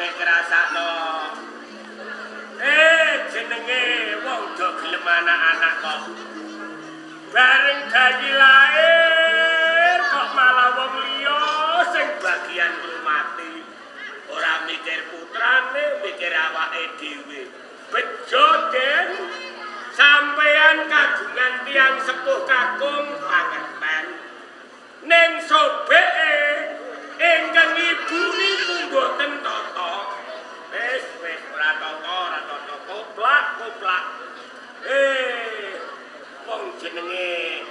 sampe ngrasakno. Jenenge wong do gelem anak-anak kok. Bareng bayi lahir kok malah wong liya sing bagian ngrumati. Ora mikir putrane, mikir awake dhewe. Bejo Den, sampean kagungan tiyang sepuh kakung pangerten. Ning sobeke ingkang ibu niku mboten tata. Wis wis ora tata, ora tata, koplak koplak. Wong jenenge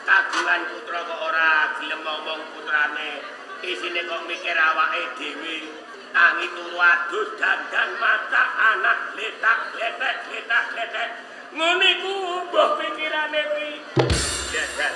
kagungan putra kok ora gelem ngomong putrane. Isine kok mikir awake dhewe. Tangi turu adus dandan macak anak gletak gletek gletak gletek. Ngono iku mbuh pikirane kuwi. Dadah.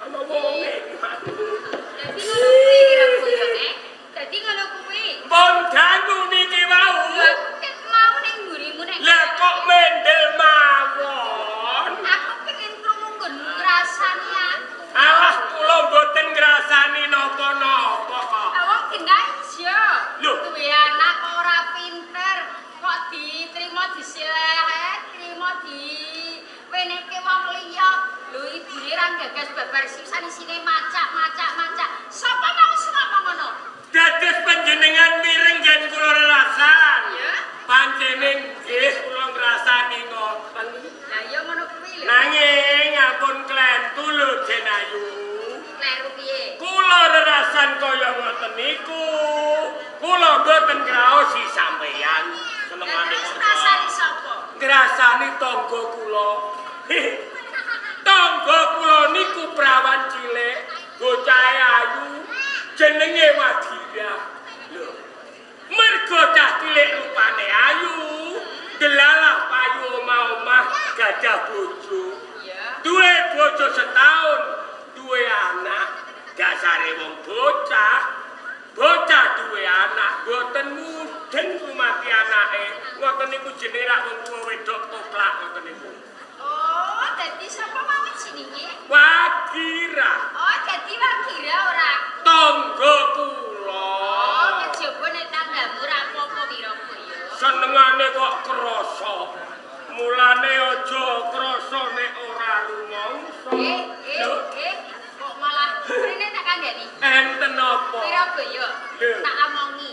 Ana wonge iki, Pak. Dadi ngono kuwi Wirabaya, eh? Dadi ngono kuwi. Pun dangu niki wau. Lho aku ket mau ning mburimu nek. Lah kok mendel mawon? Aku pengen krungu nggonmu ngrasani aku. Alah kula mboten ngrasani napa-napa kok. Wong genah iya. Lho. Duwe anak kok ora pinter, kok diterima disileh, trimo di weneke wong liya. Lho ibune ra gagas babar sisan isine macak macak macak. Sapa mau sing ngomong ngono? Dados panjenengan mireng yen kula rerasan. Ya. Pancene nggih kula ngrasani ngoten. Lah iya ngono kuwi lho. Nanging ampun klentu lho Den Ayu. Kleru piye? Kula rerasan kaya ngoten niku. Kula mboten ngraosi sampeyan. Lah Senengane terus ngrasani sapa? Ngrasani tangga kula. Tangga kula niku prawan cilik, bocahe ayu, jenenge Wagira. Lho. Mergo cah cilik rupane ayu, delalah payu omah-omah gadah bojo. Iya. Duwe bojo setahun, duwe anak. Dasare wong bocah, bocah duwe anak, mboten mudeng rumati anake. Ngoten niku jenenge rak wong tuwa wedok koplak ngoten niku. Oh, dadi sapa mawon jenenge? Wagira, Oh, dadi Wagira ora aku. tangga kula. Oh, kejaba nek tanggamu ora apa-apa Wirabaya. Senengane kok krasa. Mulane aja krasa nek ora rumangsa. Eh, eh, Lho, eh, kok malah rene tak kandhani. enten apa? Wirabaya, Lho. tak omongi.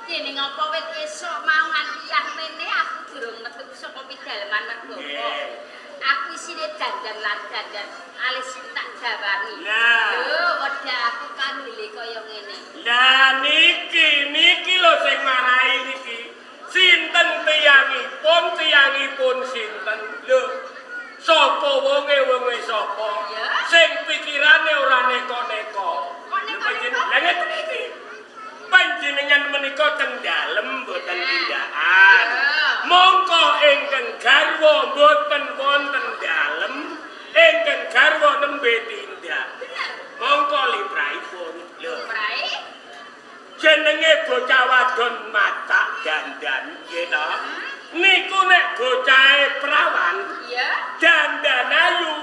Dene ngopo wit esuk mau nganti yah mene aku durung metu saka pidaleman mergo apa? Nggih. Aku isine dandan lan dandan, alis tak jawani. Lah. Lho, wedah aku kandele kaya ngene. Lah niki, niki lho sing marai niki. Sinten tiyangipun, tiyangipun sinten? Lho, sapa wonge wonge sapa? Ya. Sing pikirane ora neko-neko. Kok neko-neko? Lah ngeten iki. Panjenengan menika teng dalem mboten tindakan. Ya. Mongko ingkang garwa mboten wonten dalem, ingkang garwa nembe tindak. Bener. Mongko limrahipun. Lho, Prae? jenenge bocah wadon macak dandan nggih to. Niku nek bocahe prawan, Iya. dandan ayu,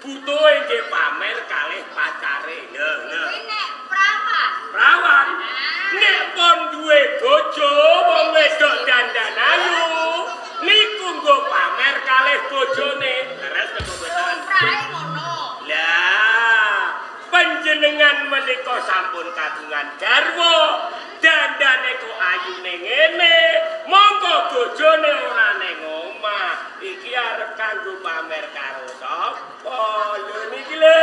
butuhe nggih pamer kalih pacare. Lho, lho. Kuwi nek prawan. Prawan. Ah. Nek pun duwe bojo, wong wedok dandan ayu, niku nggo pamer kalih bojone. Leres napa mboten? Prae ngono. Lah, panjenengan menika sampun kagungan garwa, dandane kok ayune ngene, monggo bojone ora ning omah. Iki arep kanggo pamer karo sapa? Lho niki lho.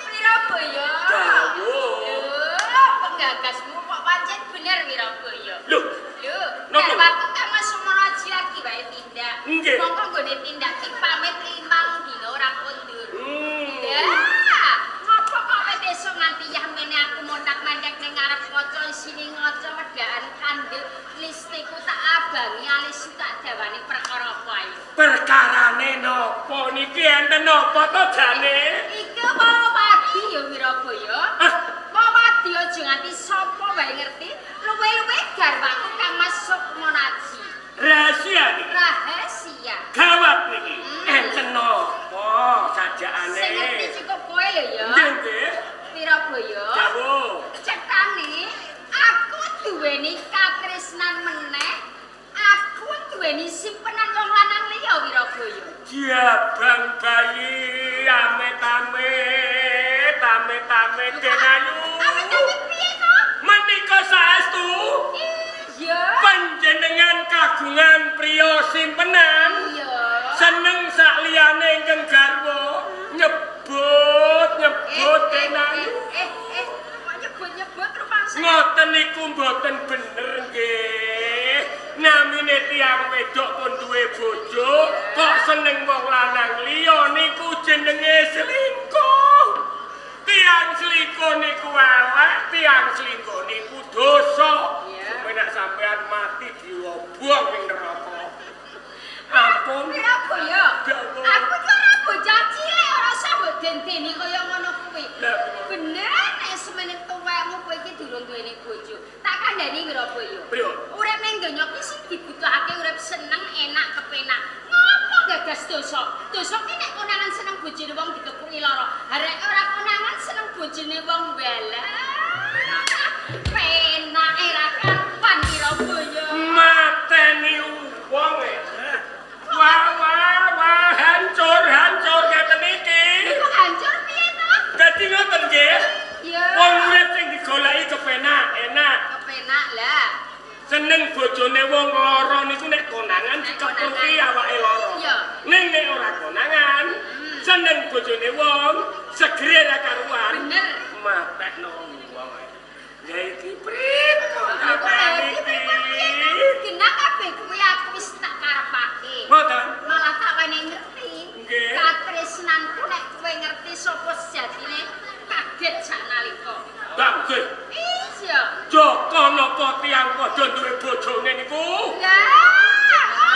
Wirabaya. Dawuh. Lho, penggagasmu kok pancen bener Wirabaya. Lho, Lho, Napa? garwaku Kang Mas Sumono lagi wae tindak. Nggih. Mongko nggone tindak ki pamit 5 dina ora kondur. Lah, ngopo kok wit esuk nganti yah mene aku montak-mantek ning ngarep kaca isine ngaca wedaan kandel listiku tak abangi alisku tak dawani perkara apa ayo. Perkarane napa niki enten napa to jane? Iki mau wadi ya Wirabaya. Ah, Mau wadi aja nganti sapa wae ngerti, luwe-luwe garwaku Kang Mas Sukmonaji. Rahasia niki. Rahasia. Gawat niki. Enten napa sajakane? Sing ngerti cukup kowe lho ya. Nggih, nggih. Wirabaya. Dawuh. Cetane aku duweni kabar Amit-amit Den Ayu. Amit-amit piye to? Menika saestu Iya. Panjenengan kagungan priya simpenan. Iya. Seneng sak liyane ingkang garwa nyebut nyebut Den Ayu. Kok nyebut-nyebut rumangsa? Ngoten niku mboten bener nggih. Namine tiyang wedok pun duwe bojo, kok seneng wong lanang liya niku jenenge selingkuh. Tiyang selingkuh niku elek, tiyang selingkuh niku dosa. Menak sampean mati diobong ning neraka. Ampun. Wirabaya. Aku ki ora bocah cilik, ora usah mbok dendeni kaya ngono kuwi. Bener nek semene tuwekmu kowe iki durung duweni bojo. Tak kandhani Wirabaya. Urip ning donya ki sing dibutuhake urip seneng, enak, kepenak. Ngopo gagas dosa? Dosa ki nek konangan seneng bojone wong dikepuki lara. Arek ora konangan seneng bojone wong walah. Penake ra karuan Wirabaya. Mateni wong e. Wah wah wah hancur hancur ngeten iki. Kok hancur piye to? Dadi ngoten nggih. Iya. Wong urip sing digoleki kepenak, enak. Kepenak lah. Seneng bojone wong lara niku nek konangan dikepuki awake lara. Iya. Ning nek ora konangan, seneng bojone wong segere ra karuan. Bener. Matekno wong. Ya iki pripun kok Iki genah kabeh kuwi aku wis tak karepake. Ngoten. Malah tak wene ngerti. Nggih. Katresnanku nek kowe ngerti sapa sejatine kaget saknalika. Bagus. Iya. Joko napa tiyang padha duwe bojone niku? Lah,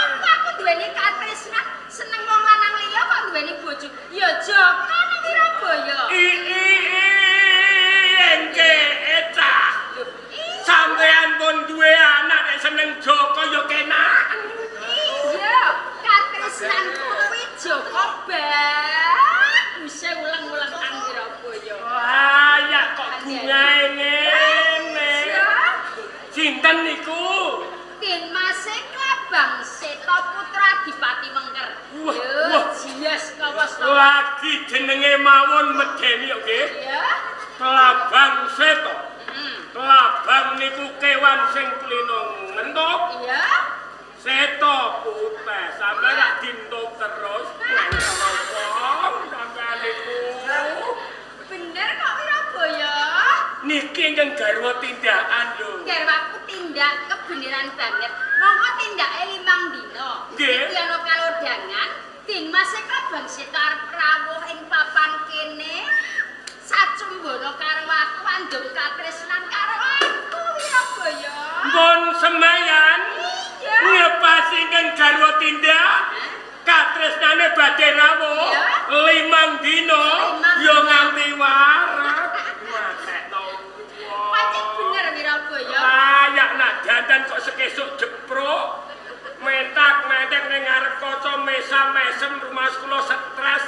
apa aku duweni katresnan seneng wong lanang liya kok duweni bojo? Ya Joko nang Wirabaya. Engke cah. Sampean pun duwe anak nek seneng Joko ya kenak. Iya, katresnanku kuwi Joko baguse ulang-ulang kang Wirabaya. Wah, ya kok bungae ngene. Sinten niku? Den Mase Klabang Seta Putra Adipati Wengker. Wah, wah. Jias kawas. Lagi jenenge mawon medeni kok nggih. Iya. Klabang Seta. Klabang niku kewan sing kulino ngentuk. Iya. Seta putih sampe rak dintuk terus nang wong sampean niku. Bener kok Wirabaya. Niki ingkang garwa tindakan lho. Garwaku tindak kebeneran banget. Mongko tindake 5 dina. Nggih. Iki ana kalodhangan, Den Mase Klabang Seta arep rawuh ing papan kene. Sacumbana karo aku andung katresnan karo aku Wirabaya. Pun semayan. Iya. Ngepasi ingkang garwa tindak. Katresnane badhe rawuh 5 dina ya nganti warak. Matekno wong. Pancen bener Wirabaya. Layak nak dandan kok sekesuk jepruk. Mentak-mentek ning ngarep kaca mesam-mesem rumah kula stres.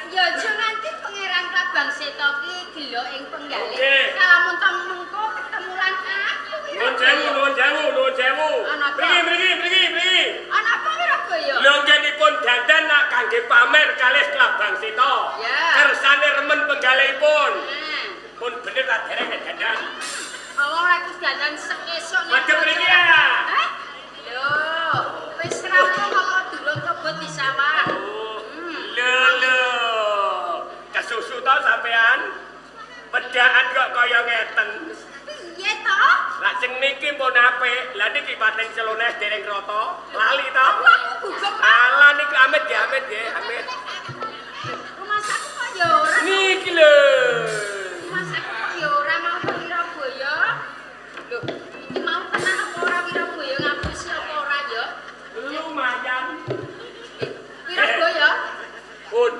Ya aja nganti Pangeran Klabang Seta ki gelo ing penggalih. Nggih. Kalamun tong mengko ketemu lan aku. Nuwun sewu, nuwun sewu, nuwun sewu. Mriki, mriki, mriki, mriki. Ana apa Wirabaya? Lho nggenipun dandan nak kangge pamer kalih Klabang Seta. Kersane remen penggalihipun. Pun bener ta dereng nek dandan. Wong aku dandan sekesuk nek. Madhep mriki ya. Hah? Lho, wis rampung apa durung kebut disawang? Lho lho. Kesusu to sampean? Pedaan kok kaya ngeten. Piye to? Lah sing niki pun apik. Lah niki pating celones dereng rata. Lali to? Aku gugup. Alah niki amit nggih, amit nggih, amit. Rumangsaku kok ya ora. Niki lho. Rumangsaku kok ya ora mau Wirabaya. Lho, iki mau tenan apa ora Wirabaya ngapusi apa ora ya? Lumayan. Wirabaya. Pun.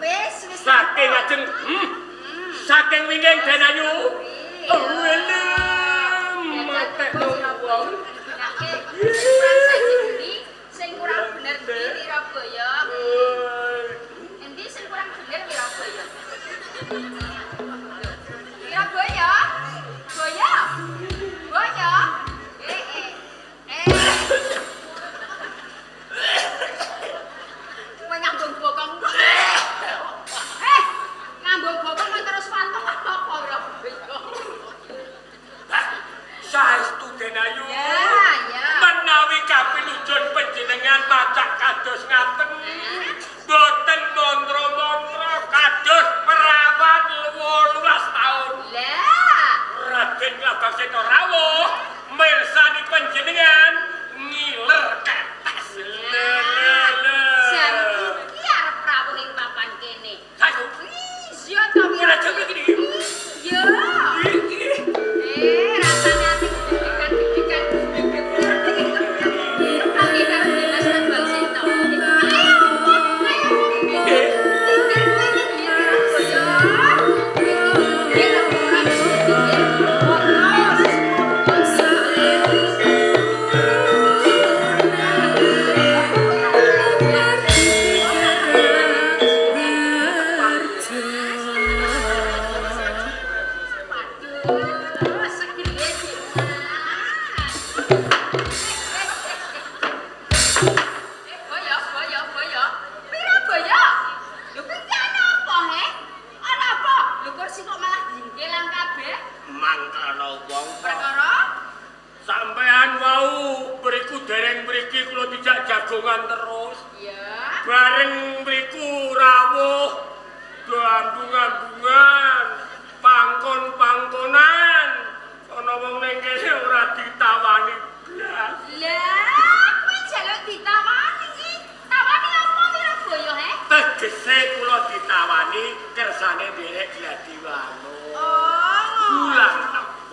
Wis wis. Saking ajeng. Saking wingking Den Ayu. Oh, matekno wong. Sing kurang bener ndi Wirabaya? Endi sing kurang bener Wirabaya? Wirabaya? Boya? Boya? Kowe ngambung bokong. Ngambung bokong. Ajeng mriki niki. Iya. Rasane ati deg-degan deg-degan. Karo Dimas Bambang Seta. Ayo, ayo. Boyo, boyo, boyo. Pira boyo? Lho kuwi ki ana apa, he? Ana apa? Lho kursi kok malah jingkelan kabeh? Mangkelno wong. Perkara Sampean wau mriku dereng mriki kula dijak jagongan terus. Iya. Bareng mriku rawuh do ambung-ambungan, pangkon-pangkonan. Ana wong ning kene ora ditawani blas. Lah, kuwi njaluk ditawani iki. Tawani apa Wirabaya, he? Tegese kula ditawani kersane nderek Gladiwano. Oh. Pulang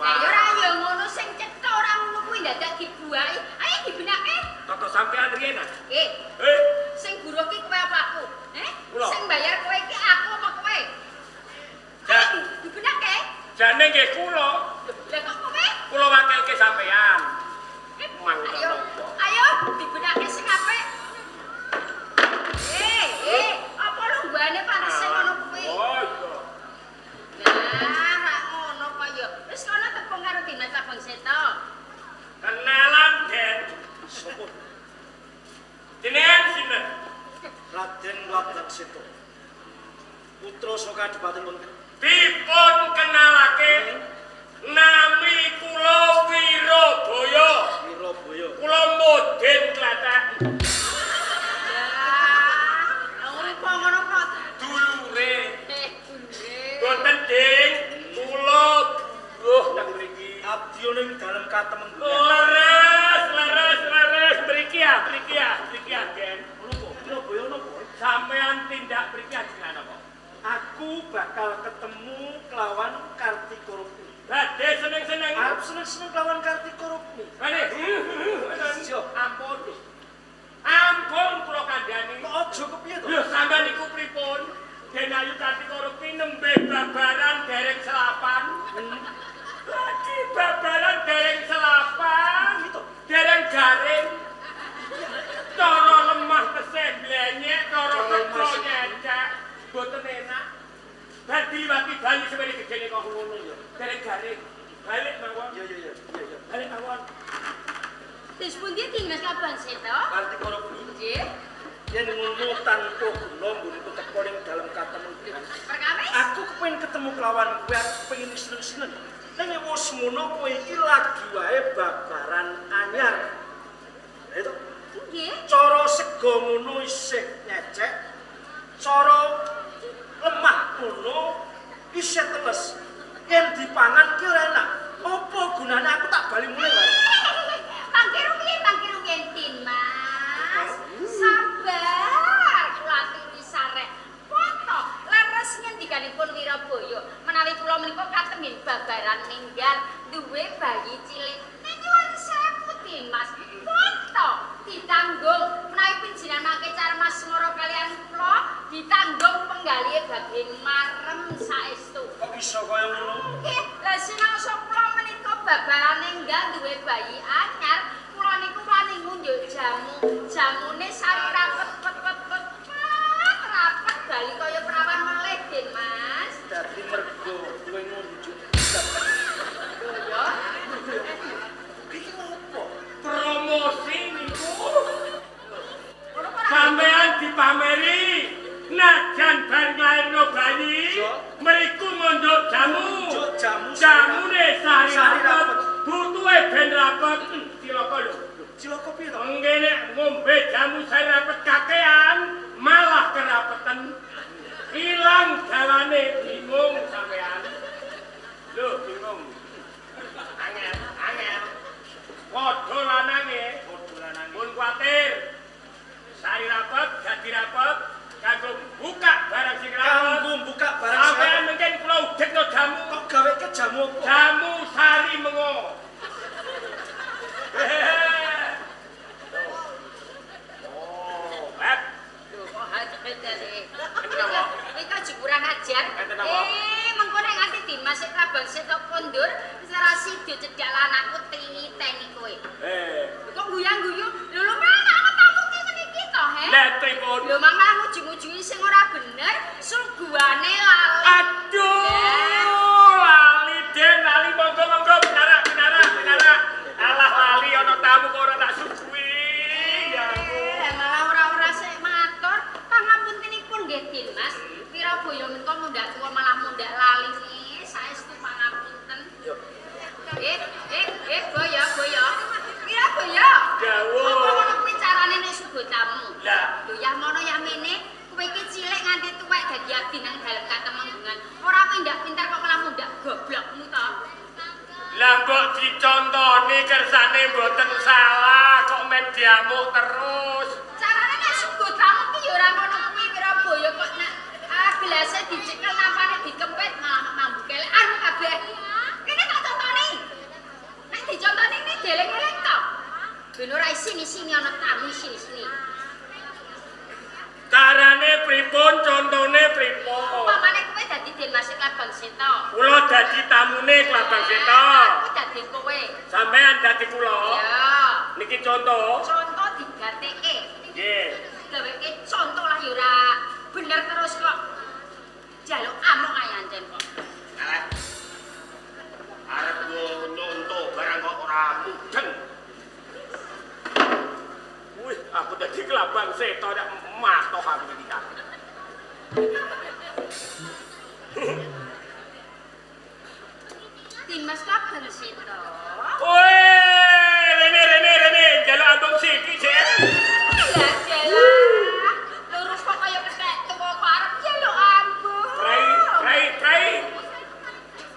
Lah ya ora ya ngono sing cetha ora ngono kuwi dadak dibuaki. Ayo dibenake. Toto sampean riyen ah. Eh, Eh, sing buruh ki kowe apa aku? Eh? Kula. Sing bayar kowe ki aku apa kowe? Ja. Ayo dibenake. Jane nggih kula. Lah kok kowe? Kula wakilke sampean. Eh, Mangga Ayo, nopo? ayo dibenake sing apik. Eh, eh, apa lungguhane pantese ngono kuwi? Oh iya. Nah, rak ngono kok ya. Wis kono tepung karo Dimas Abang Seta. Kenalan, Den. Sopo? Jenengan sinten? Raden Labang Seta. Putra saka Adipati Wengker. Dipun kenalake nami kula Wirabaya. Wirabaya. Kula modhen Klathak. Lah, rupa ngono kok. Dulure. Eh, dulure. Boten, Ding. Kula buruh nang mriki. Abdi ning dalem katemenggungan. Leres, leres, leres mriki ya, mriki ya, mriki ya, Den. Napa? Wirabaya napa? Sampean tindak mriki ajengan apa? Aku bakal ketemu kelawan Kartika Rukmi. Badhe seneng-seneng. Arep seneng-seneng kelawan Kartika Rukmi. Bane. Iya. Ampun. Ampun kula kandhani. Kok aja kepiye to? Lho sampean niku pripun? Den Ayu Kartika Rukmi nembe babaran dereng selapan. Lagi babaran dereng selapan. Gitu. Dereng garing. Cara lemah tesih blenyek, cara sego nyecek. Boten enak. Bar diliwati banyu semene gedene kok ngono ya. Dereng garing. Balik mawon. Iya iya iya iya iya. Balik mawon. Terus pundi Dimas Abang Seta? Kartika Rukmi. Nggih. Yen ngono tanpa guna nggonku teko ning dalem katemenggungan. Perkawis? Aku kepengin ketemu kelawan kowe, aku kepengin seneng-seneng. Ning wis ngono kowe iki lagi wae babaran anyar. Lha itu Nggih. cara sego ngono isih nyecek, cara lemah ngono isih teles. Yen dipangan ki ora enak. Apa gunane aku tak bali mulih wae. Mangke rumiyin, mangke rumiyin, Dimas. Sabar, kula aturi sarek. Foto leres ngendikanipun Wirabaya menawi kula menika katemben babaran ninggal duwe bayi cilik. Ning nyuwun sewu, Dimas. Foto ditanggung menawi panjenengan mangke carmas mara kalian kula ditanggung penggalihe badhe marem saestu. Kok iso kaya ngono? Nggih, lah sinaosa kula menika babaran ninggal duwe bayi anyar, kula niku wani ngunjuk jamu. Jamune sari rapet pet pet pet pet rapet bali kaya prawan melih, Den Mas. Dadi mergo kowe ngunjuk. Lho ya. Iki ngopo? Promosi niku. Ngono kok ora Sampean dipameri najan bar nglairno bayi, mriku ngunduk jamu. Ngunjuk jamu Jamune sari Sari rapet, rapet. butuhe ben rapet. Cilaka lho. Cilaka piye to? Mengke nek ngombe jamu sari rapet kakean, malah kerapeten. Ilang dalane bingung sampean. Lho, bingung. Angel, angel. Padha lanange, Padha lanange. Pun kuwatir. Sari rapet, dadi rapet, kanggo buka barang sing rapet. Kanggo buka barang sing Sampean rapet. mungkin kula Klabang Seta kondur wis ora sida cedhak lan aku titeni kowe. Kok guyang-guyu? Lho lho malah ana tamu ki ngene iki to, he? Lah pripun? Lho malah ngujung-ujungi sing ora bener, suguhane lali. Aduh, lali Den, lali monggo-monggo pinarak pinarak pinarak. Alah lali ana tamu kok ora tak suguhi. Ya ampun. Malah ora-ora sik matur, pangapuntenipun nggih Din Mas. Wirabaya menika mundhak tuwa malah mundhak lali. Saestu pangapunten. Yo. Boyo, boyo. Wirabaya. Dawuh. Apa ngono kuwi carane nek suguh tamu? Lah, lho yah mono yah mene, kowe iki cilik nganti tuwek dadi abdi nang dalem katemenggungan. Ora pindak pintar kok malah mundhak goblokmu to. Lah mbok dicontoni kersane mboten salah kok men diamuk terus. Carane nek suguh tamu ki ya ora ngono kuwi Wirabaya kok nek gelase dicekel nampane dikempet malah mambu kelekan kabeh. Kene tak contoni. Nek dicontoni ini deleng-eleng to. Ben ora isini-sini ana tamu isini-sini. Carane pripun, contone pripun? Umpamane kowe dadi Den Mas Klabang Seta. Kula dadi tamune Klabang Seta. Aku dadi kowe. Sampeyan dadi kula. Ya. Niki contoh. Contoh digateke. Nggih. Gaweke contoh lah ya ora bener terus kok. Jaluk amuk ae ancen kok. Alah. Arep nyontoh barang kok ora mudeng. Wih, aku dadi Klabang Seta nek matoh aku iki kan. Dimas Klabang Seta. Woi, rene rene rene, njaluk ambung siki, Cek. Lah jalah. Lurus kok kaya kethek tuwa kok arep njaluk ambung. Prei, prei, prei.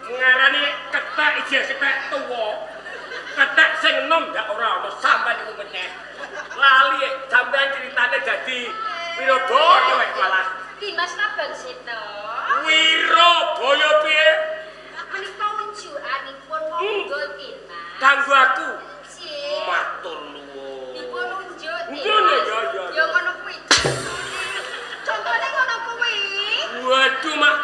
Ngarani kethek ijeh kethek tuwa. Kethek sing enom ndak ora ana sampean iku meneh. Lali sampean ceritane dadi Wirabaya malah. Dimas Klabang Seta. Wirabaya piye? Menika unjukanipun monggo Dimas. Kanggo aku. Nggih. Matur nuwun. Dipun unjuk Ngono Dimas. ya ya. Ya ngono kuwi. Contone ngono kuwi. Waduh mak.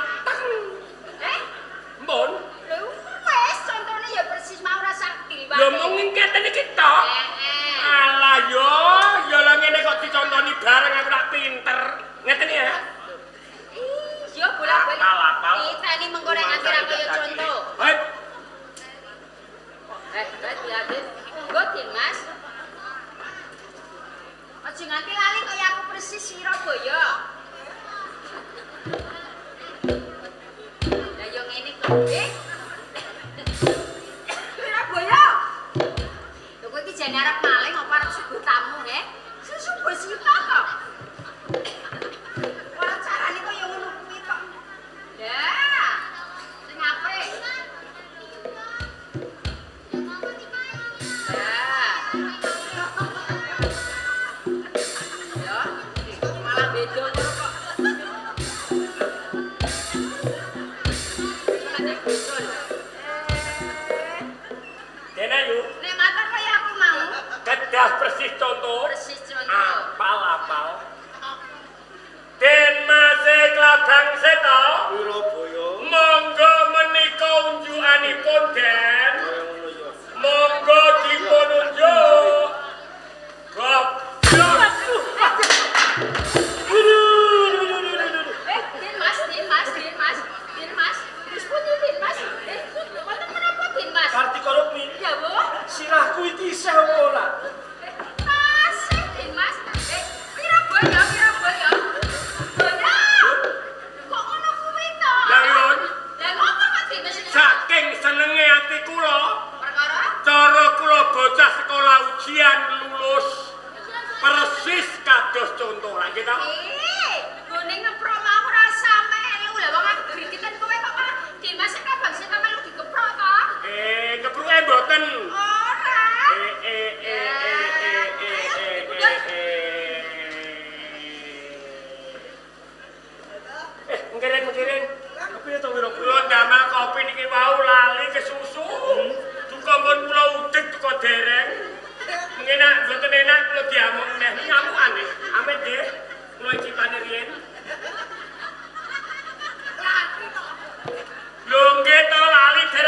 Mbon. Lho wis contone ya persis mau ora sakti wae. Ya mung ngeten iki tok. Heeh. Alah yo, ya lah ngene kok dicontoni bareng aku tak pinter. Ngeten ya. Iya bolak-balik. Apal-apal. Diteni mengko nek nganti ra kaya contoh. Hei, Hei, monggo Din Mas. Aja nganti lali kaya aku persis Wirabaya. Lah yo ngene kok. Wirabaya. Lho kowe iki jane arep maling apa arep suguh tamu, he? Sing suguh sita kok. Ora carane kaya ngono kuwi kok. Lah, sing apik. Lah. Ya, malah beda ngono kok. Malah beda lho. Dene yu, Nek matur kaya aku mau, kedah persis contoh. persis contoh. Apal-apal. Den Mase Klabang Seta, Wirabaya. monggo menika unjukanipun Den. Kaya ngono ya. Monggo dipun unjuk. Goblok. Din Mas, Din Mas, Din Mas, Din Mas. Wis pundi Din Mas? Wonten menapa Din Mas? Kartika Rukmi, Ya, Bu. sirahku iki isih apa ora? Tasih Din Mas. Wirabaya, Wirabaya. Boya. Kok ngono kuwi to? Lah, Yun. Lah ngopo kok Din Mas? Saking senenge ati kula, Perkara cara kula bocah sekolah ujian lulus persis kados contoh lah kita. Gone ngeprok mau rasa melu. Lah wong aku gritikan kowe kok malah Din Mas Klabang Seta melu dikeprok to? Kepruke mboten. Ora. Eh eh eh eh eh eh eh eh. Mengkirin mengkirin. Kepiye to Wirabaya? Kula ndamel kopi niki wau lali kesusu. Duka pun kula udeg duka dereng. Mengki nek mboten enak kula diamuk neh ngamukan nggih. Amit nggih. Kula icipane riyen. Lho nggih to lali Den.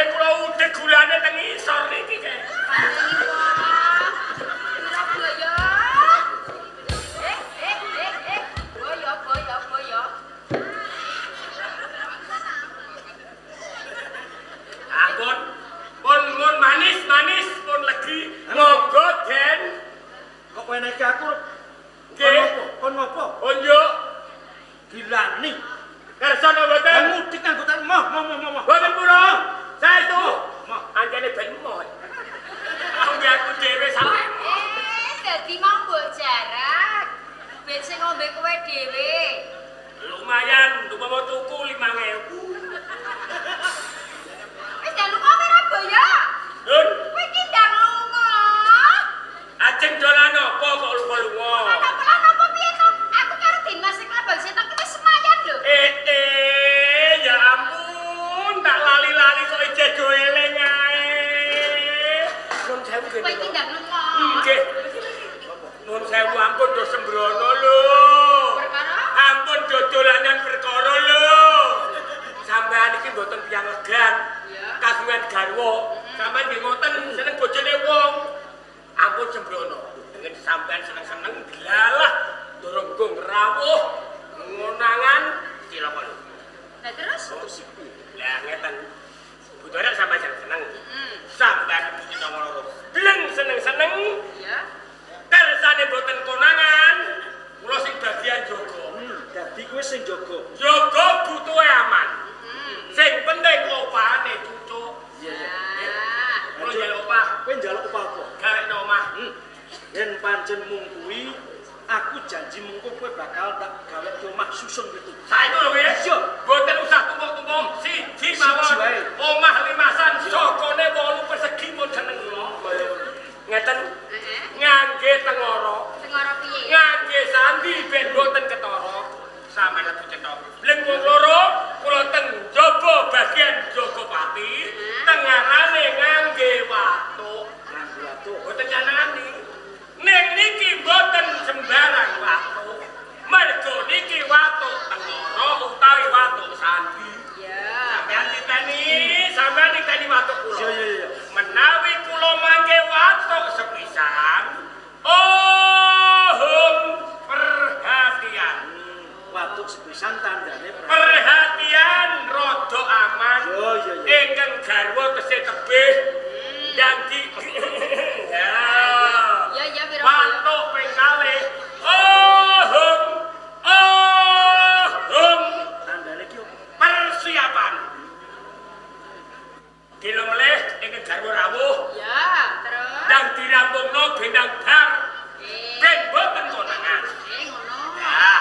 Legan-legan. Iya. Kagungan garwa. Sampeyan nggih ngoten seneng bojone wong. Ampun sembrono. Dengan sampean seneng-seneng delalah durung gong rawuh ngonangan cilaka lho. Lah terus? Lah ngeten. Butuhe sampean seneng-seneng. Heeh. Sampean bojone nomor loro. Bleng seneng-seneng. Iya. Kersane boten konangan, kula sing bagian jaga. Dadi kowe sing jaga. Jaga butuhe aman. Heeh. Sing penting opahane cucuk. Iya, iya. Ah. Kula njaluk opah, Kowe njaluk opah apa? gawekno omah. Yen pancen mung kuwi, aku janji mengko kowe bakal tak gaweke omah susun pitu. Saiki lho kowe. Iya. Boten usah tumpuk-tumpuk, siji mawon. Siji wae. Omah limasan sokone 8 persegi pun seneng kula. Ngeten Heeh. ngangge tengara, Tengara piye? ngangge sandi ben boten ketara. Sampeyan lebu cetok. Bleng wong loro kula teng jaba bagian Jogopati, tengarane ngangge watuk. Nganggo watuk. Boten nyanani. Ning niki boten sembarang watuk. Mergo niki watuk tengara utawi watuk sandi. Iya. Sampeyan titeni, sampeyan titeni watuk kula. Iya, iya, iya. Menawi kula mangke watuk sepisan, ohong perhatian. Watuk sepisan tandane Perhatian rada aman. Yo, yo, yo. Ingkang garwa tesih tebih. Dan di ya. Iya, iya, Wirabaya. Watuk ping kalih. Ohong. Ohong. Tandane ki opo? Persiapan. Dilo melih ingkang garwa rawuh. Iya, terus. Ndang dirampungno bendang bar. Eh. Ben boten konangan. Eh, ngono. Ya,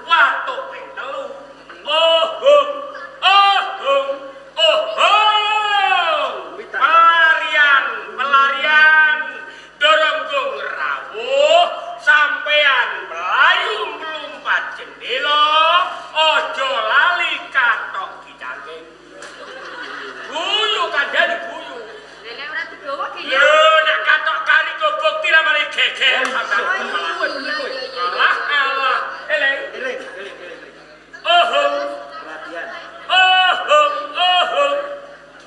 watuk ping telu. Ohong. Ohong. Ohong. Pelarian, pelarian. Dorong gong rawuh sampean mlayu mlumpat jendela, aja lali katok dicangking. Guyu kandhane guyu. Lha ora digawa ki ya. Lho, nek katok kari kok bukti lah malah geger sampean. Oh, iya, iya, iya. Alah, alah. Eleng. Eling, eling, eling, eling. Ohong. Perhatian. Ohong, ohong.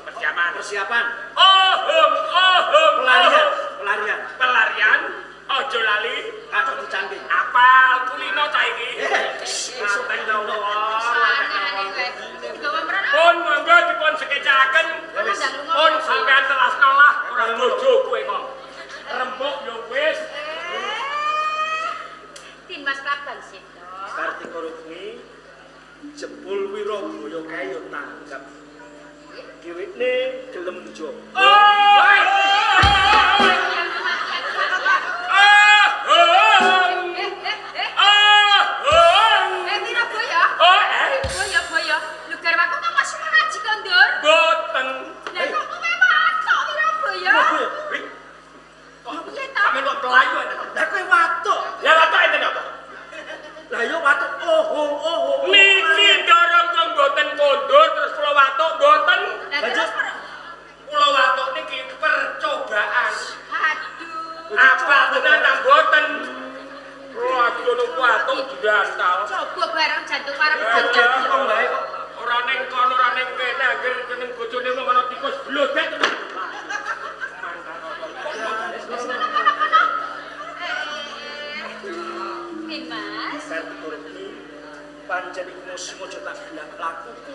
Persiapan. Persiapan. Ohong, ohong. Pelarian, ohong. pelarian. Pelarian, ojo lali. Katok dicangking. Apal kulino cah iki. Eh, esuk Ngaten Aneh-aneh kowe. Digawa mrene. Pun monggo dipun sekecakaken. Ya wis. Pun sampean telasno lah ora bojo kowe kok. Rembug yo wis. Eh. Tinmas Klaban Sito. Kartika Rukmi jebul Wirabaya kae yo tanggap. Dhewekne gelem njogo. Oh! Ohong. Eh, eh, eh. Ohong. Eh, Wirabaya. Oh, eh. Boyo, boyo. Lho garwaku kok masih ngaji kondur? Boten. Lah kok kowe watuk Wirabaya? Wih, Piye to? sampeyan kok pelayu enten. Lah kowe watuk. Lah watuk enten apa? Lah yo watuk ohong ohong. Niki dorong kok mboten kondur terus kula watuk mboten. Lah terus Kula watuk niki percobaan. aduh. Apa tenan ta mboten? Kula ngono watuk diantal. Coba bareng jantung parang Eh, jantung. Wong bae kok. Ora ning kono ora ning kene angger seneng bojone wong ana tikus blodek terus. Wis kono kono kono. Eh. Tinmas. Kartika Rukmi pancen iku sengaja tak gelak lakuku.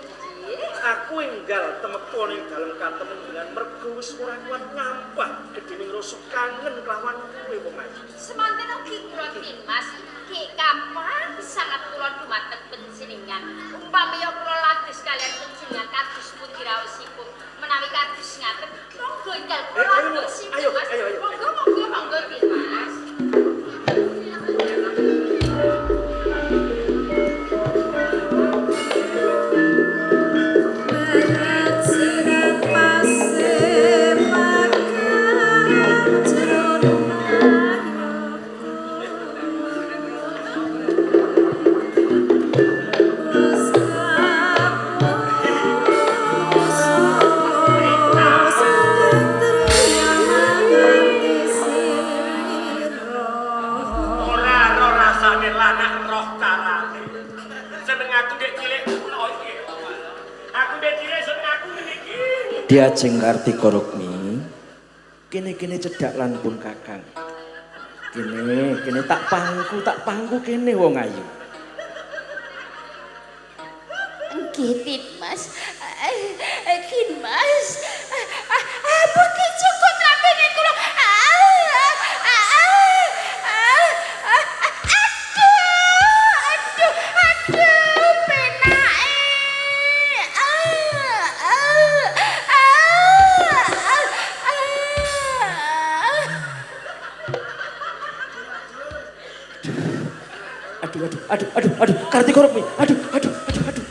Aku enggal temeka ning dalem katemenggungan mergo wis ora kuat ngampah gedhening rasa kangen kelawan kowe wong ayu. Semanten ugi kula Tinmas, ki kapan sangat kula dumateng panjenengan. Umpami ya kula ladus kalian panjenengan kados pundi raosipun. Menawi kados ngaten, monggo enggal kula Eh, ayo, ladusi ayo, Tinmas. ayo, ayo. Monggo monggo monggo Tinmas. Terima kasih. Diajeng Kartika Rukmi, kene-kene cedhak lan pun kakang. Kene, kene tak pangku kene wong ayu. Nggih, Tin Mas. Tin Mas. Ampun cukup lambene kula. Aduh, aduh, penake. Aduh, aduh, aduh, aduh, aduh, Kartika Rukmi. Aduh, aduh, aduh, aduh,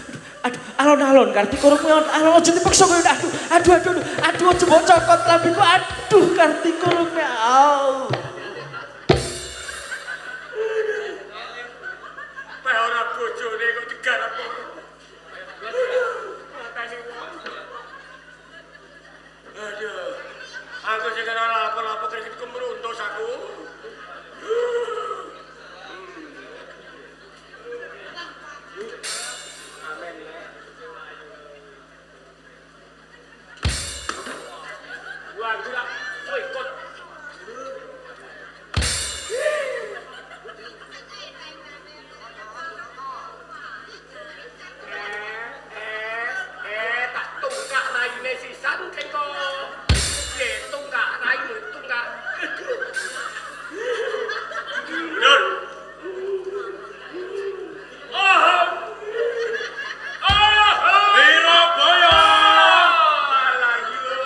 aduh, alon-alon Kartika Rukmi, alon aja dipaksa kowe. Aduh, aduh, aduh, aduh, aja mbok cokot lambiku. Aduh, Kartika Rukmi. Au. Peh ora bojone kok digarap kok. Mateni wong. Aduh. Aku sing ora lapo-lapo kredit kemruntus aku. Amin. Wah, gila. Woi, kot. Tak tungkak raine sisan kengko. Piye tungkak raine tungkak. Lur. Oh. Oh. Wirabaya. Alah yo.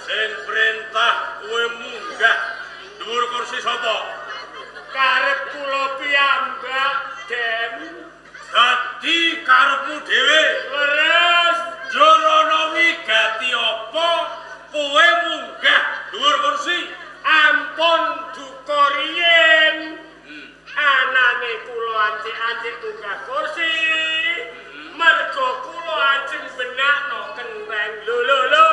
Sing perintah kowe munggah dhuwur kursi sapa? Karep kula piyambak, Dem. Dadi karepmu dhewe. Leres. Jrono wigati apa kowe munggah dhuwur kursi? Ampun duka riyin. Anane kula ancik-ancik munggah kursi. Mergo kula ajeng benakno kenteng. Lho lho lho.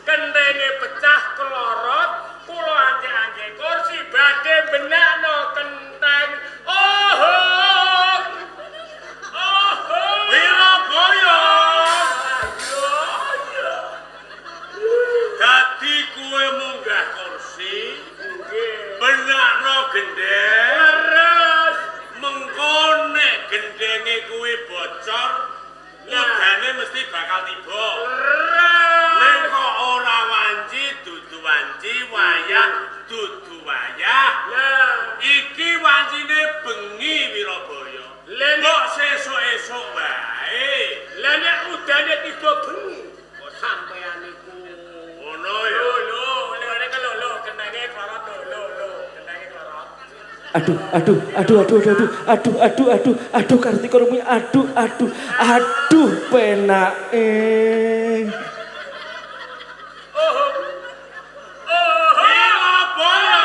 Kentenge pecah kelorot, kula ancik-ancik kursi badhe benakno kenteng. Oh. Oh. Wirabaya. Ayo. Dadi kowe munggah kursi, Nggih. benakno gendheng. Leres. Mengko nek gendhenge kuwi bocor, udane mesti bakal tiba. Leres. Ning kok ora wanci dudu wanci, wayah dudu wayah. Lah, Iki wancine bengi Wirabaya. Lah, Mbok sesuk-esuk wae. lah nek udane tiba bengi, kok sampean niku. Ngono ya. Lho lho, lho lho lho, kentenge klorot lho lho lho, kentenge klorot. Aduh, aduh, aduh, aduh, aduh, aduh, aduh, aduh, aduh, Kartika Rukmi, aduh, aduh, aduh, penake. Oh. Oh. Wirabaya.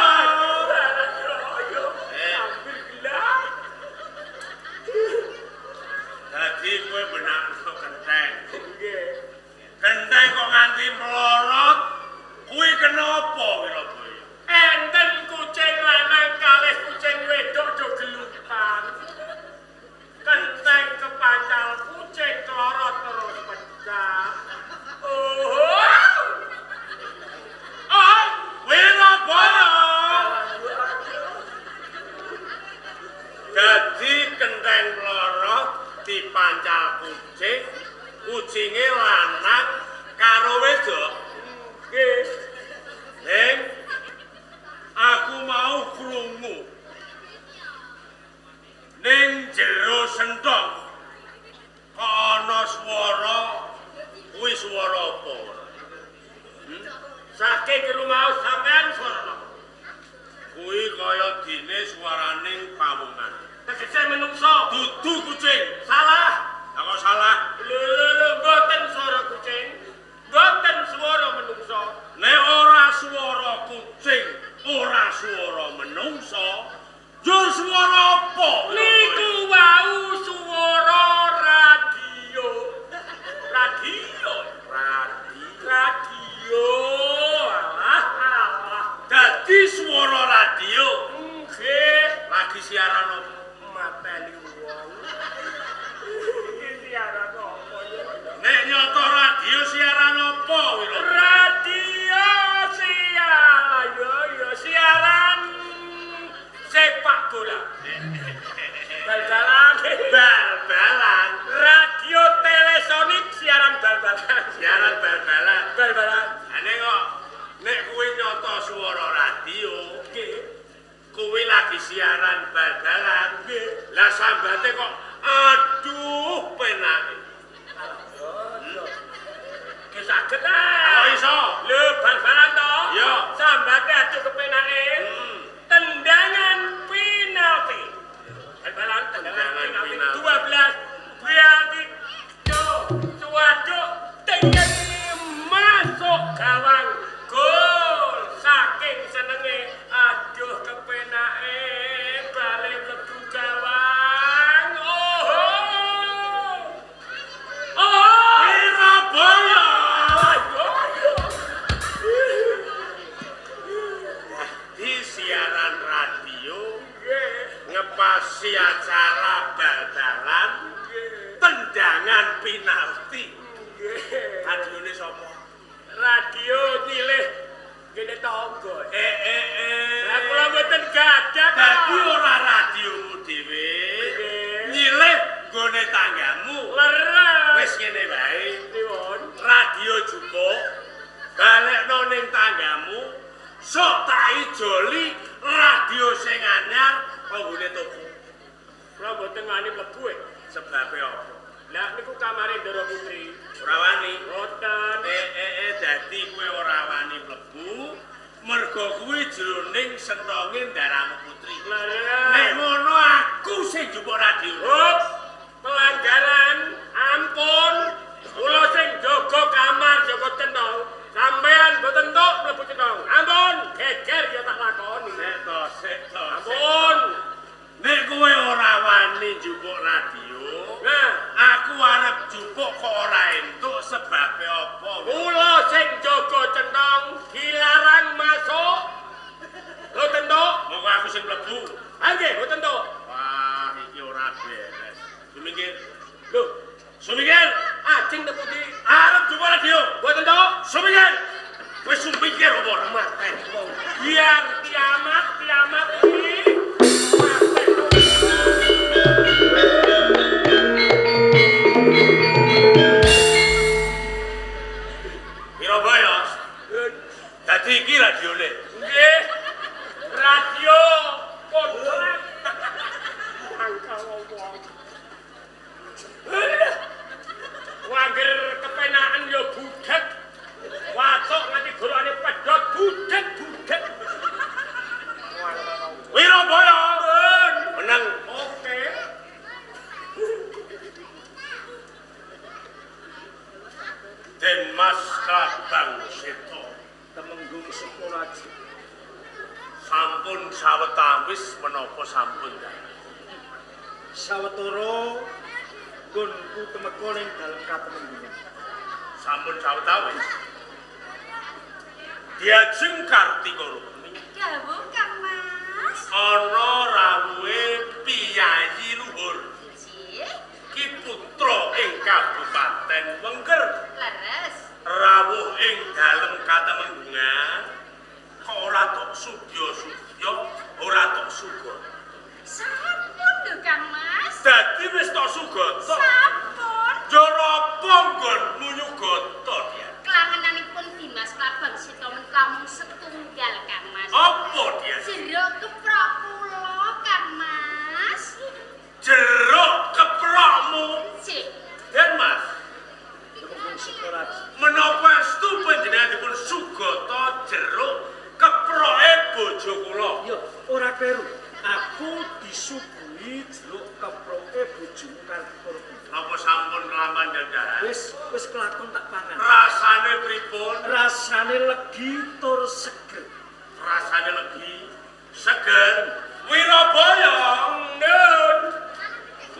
Ayo, hampir gelah. Dadi kowe benakno kenteng. Nggih. Kenteng kok nganti mlorot, kuwi kenapa Wirabaya? Enten kucing lanang kalih kucing wedok do gelutan. Kenteng kepancal kucing klorot terus pecah. Oh. Oh, Wirabaya. Dadi kenteng mlorot dipancal kucing, kucinge lanang karo wedok. Nggih. Ning aku mau krungu. Ning jero sentong kok ana swara, kuwi swara apa? Saking rumaos sampean swara napa? Kuwi kaya dene suarane pawongan. Tegese menungso. Dudu kucing. Salah. Lah kok salah? Lho lho lho, mboten swara kucing. Mboten swara menungso. Nek ora swara kucing, ora swara menungso, yo swara apa? Niku wau swara radio. Radio. Radio. Radio. Alah, alah. Dadi swara radio. Nggih. Lagi siaran apa? Mateni wong. Iki siaran apa ya? Masuk gawang. Gol. Saking senenge aduh kepenake bali mlebu gawang. Oh. Oh. Wirabaya. Di siaran radio ngepasi acara bal-balan tendangan penalti. Radione sapa? Radio nyilih ngene tangga. Lah kula mboten gadah. Dadi ora radiomu dhewe. Nyilih nggone tanggamu. Leres. Wis ngene wae. Pripun? Radio jupuk balekno ning tanggamu. Sok tak ijoli radio sing anyar panggone toko. Kula mboten wani mlebu. Sebabe apa? Lah niku kamare Ndara Putri. Ora wani. Mboten. Dadi kowe ora wani mlebu mergo kuwi jroning sentonge ndaramu putri. Leres. Nek ngono aku sing njupuk radio. Hop, pelanggaran, ampun. Kula sing jaga kamar, jaga centong. Sampean mboten tok mlebu centong. Ampun, geger ya tak lakoni. Sik to, sik to. Ampun. Nek kowe ora wani njupuk radio, Nah, aku arep njupuk kok ora entuk sebabe apa? Kula sing jaga centong dilarang masuk. Mboten tok. Monggo aku sing mlebu. Ha nggih, mboten tok. Wah, iki ora beres. Sumingkir. Lho, Sumingkir, ajeng teng pundi? Arep njupuk radio. Mboten tok. Sumingkir. Wis sumingkir apa ora? Mateni wong. Biar kiamat, kiamat iki. Wirabaya. Dadi iki radione. Nggih. Radio kodrat. Angka wong. Wangger kepenakan ya budhek. Watuk nganti gorokane pedhot budhek-budhek. Wirabaya. Menang. Oke. Den Mas Klabang Seto. Temenggung Sukoraji. Sampun sawetawis menapa sampun dalu? Sawetara nggonku temeka ning dalem katemenggungan. Sampun sawetawis. Diajeng Kartika Rukmi. Dawuh Kang Mas. Ana rawuhe piyayi luhur. Nggih. Ki putra ing Kabupaten Wengker. Leres. Rawuh ing dalem katemenggungan kok ora tok sudya-sudya, ora tok sugata. Sampun lho Kang Mas. Dadi wis tok sugata. Sampun. Jare apa nggonmu nyugata dia? Kelangenanipun Dimas Klabang Seta menika mung setunggal Kang Mas. Apa dia? Jeruk keprok kula Kang Mas. Jeruk keprokmu. Nggih. Den Mas, Temenggung Sukoraji. menapa estu panjenengan dipun sugata jeruk keproke bojo kula? Yo, ora kleru. Aku disuguhi jeruk keproke bojomu Kartika Rukmi. Napa sampun kelaman dandaran? Wis wis kelakon tak pangan. Rasane pripun? Rasane legi tur seger. Rasane legi, seger. Wirabaya, Nun.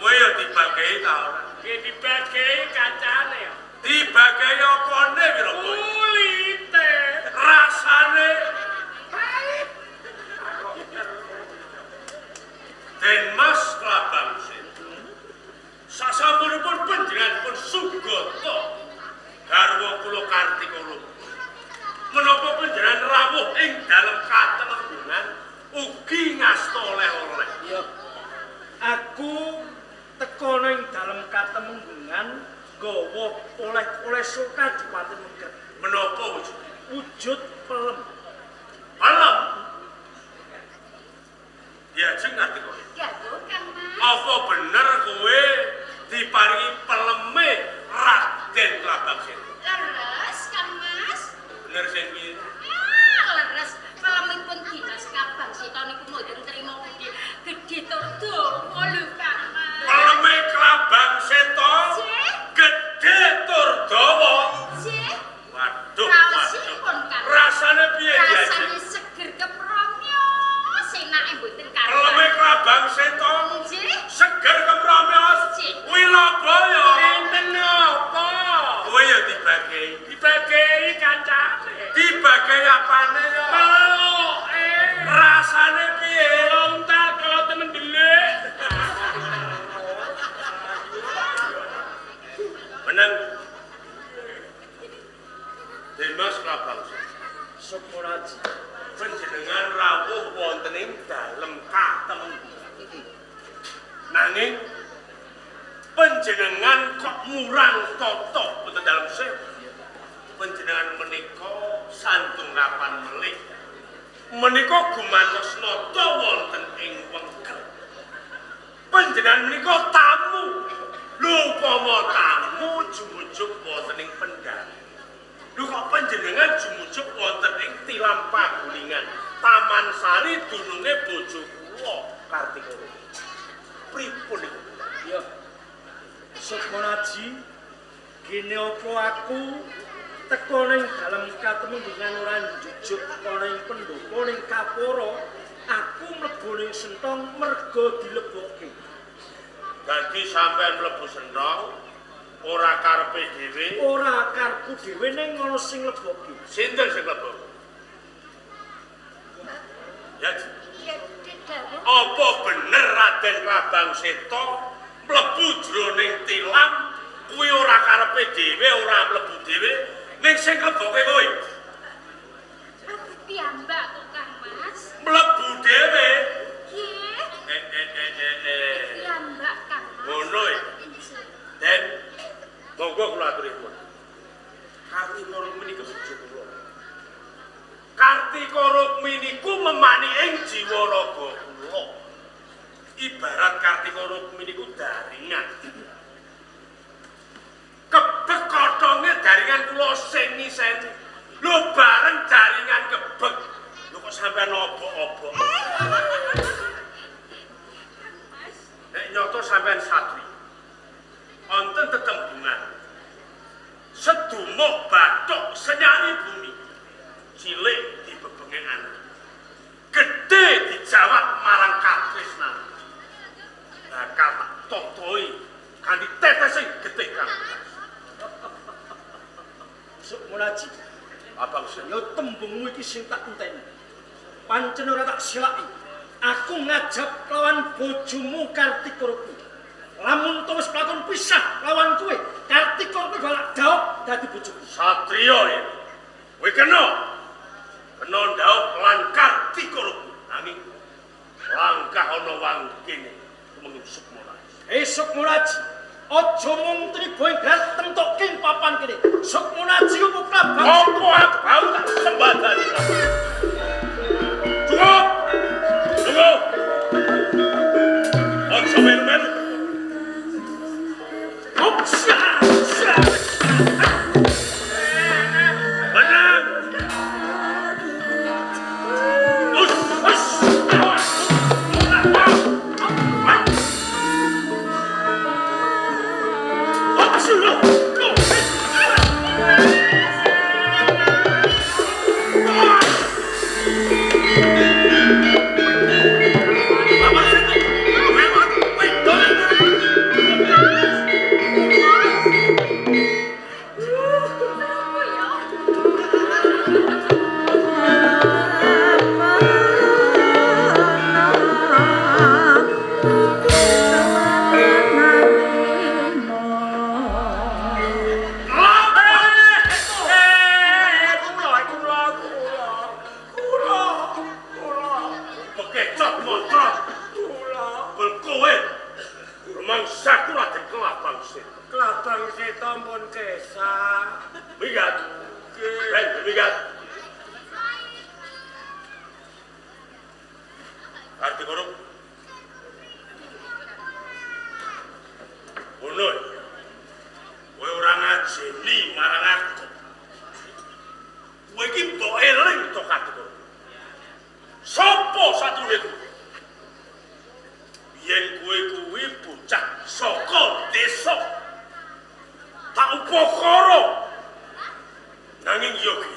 kowe ya dibagehi ta ora? Nggih dibagehi kacane. Dibagehi apane Wirabaya? Kulite. Rasane Den Mas Klabang Seto. Sasampunipun panjenenganipun sugata garwa kula Kartika Rukmi. Menapa panjenengan rawuh ing dalem katemenggungan ugi ngasta oleh-oleh. Yo. Aku teka ning dalem katemenggungan nggawa oleh-oleh saka Adipati Wengker. Menapa wujud? Wujud pelem. Pelem. Diajeng Kartika. Dawuh Kang Mas. Apa bener kowe diparingi peleme Raden Klabang Seto? Leres Kang Mas. Bener sing piye? Ah, leres. Pelemipun Dimas Klabang Seta niku mboten trima gedhe gedhe tur dawa lho Kang Mas. Peleme Klabang Seto Nggih. gedhe tur dawa. Dibagei. Dibagei kancane. Dibagei apane ya? Meluke. Rasane piye? Lontar kalau temen delik. Meneng. Dimas Klabang. Sukmonaji. Panjenengan rawuh wonten ing dalem katemenggungan. Nanging panjenengan kok murang tata wonten dalem sewu. Panjenengan menika santung rapan melih. Menika gumantos nata wonten ing wengker. Panjenengan menika tamu. Lho upama tamu jumujuk wonten ing pendhang. Lho kok panjenengan jumujuk wonten ing tilam pagulingan Taman Sari dununge bojo kula Kartika. Pripun niku? Ya. Sukmonaji, gene apa aku teko ning dalem katemenggungan ora njujuk ana ing pendopo ning kapara, aku mlebu ning sentong merga dilebokke. Dadi sampean mlebu sentong ora karepe dhewe? Ora karepku dhewe ning ana sing lebokke. Sinten sing mlebu? Ya. Apa bener Raden Klabang Seta mlebu jroning tilam kuwi ora karepe dhewe, ora mlebu dhewe, ning sing mleboke kowe? Mlebu piyambak kok Kang Mas. Mlebu dhewe? Nggih. Piyambak Kang Mas. Ngono ya. Den, monggo kula aturi nuwun. Kartika Rukmini niku bojo kula. Kartika Rukmini niku memani ing jiwa raga kula. Ibarat Kartika Rukmini niku daringan. Kebek kothonge daringan kula sing ngiseni. Lho bareng daringan kebek. Lho kok sampean obok-obok. Nek nyoto sampean satri. Wonten tetembungan. Sedumuk bathuk senyari bumi. Cilik dibebengekan. Gedhe dijawab marang katresnan. Bakal tak totoi kanthi tetesing getih kang. Sukmonaji, Abang Seta. Ya tembungmu iki sing tak enteni. Pancen ora tak silaki. Aku ngajab lawan bojomu Kartika Rukmini. Lamun to wis lakon pisah lawan kowe, Kartika Rukmini balak daop dadi bojoku. Satriya ya. Kowe kena. Kena ndaup lan Kartika Rukmini. Nanging langkah ana wangkene tumenggung Sukmonaji. Sukmonaji, aja mung tribo ing tentokke ing papan kene. Sukmonaji opo Klabang? Apa abang tak sembadani? Cukup. Tunggu. Aja melu-melu. Menang. Us, us. Klabang Seta pun kesah. Minggat. Ben, minggat. Kartika Rukmini. Ngono. Kowe ora ngajeni marang aku. Kowe iki mbok eling to Kartika. Sopo satune kowe? Yen kowe kuwi bocah saka desa. Tak upakara. Nanging yo ki.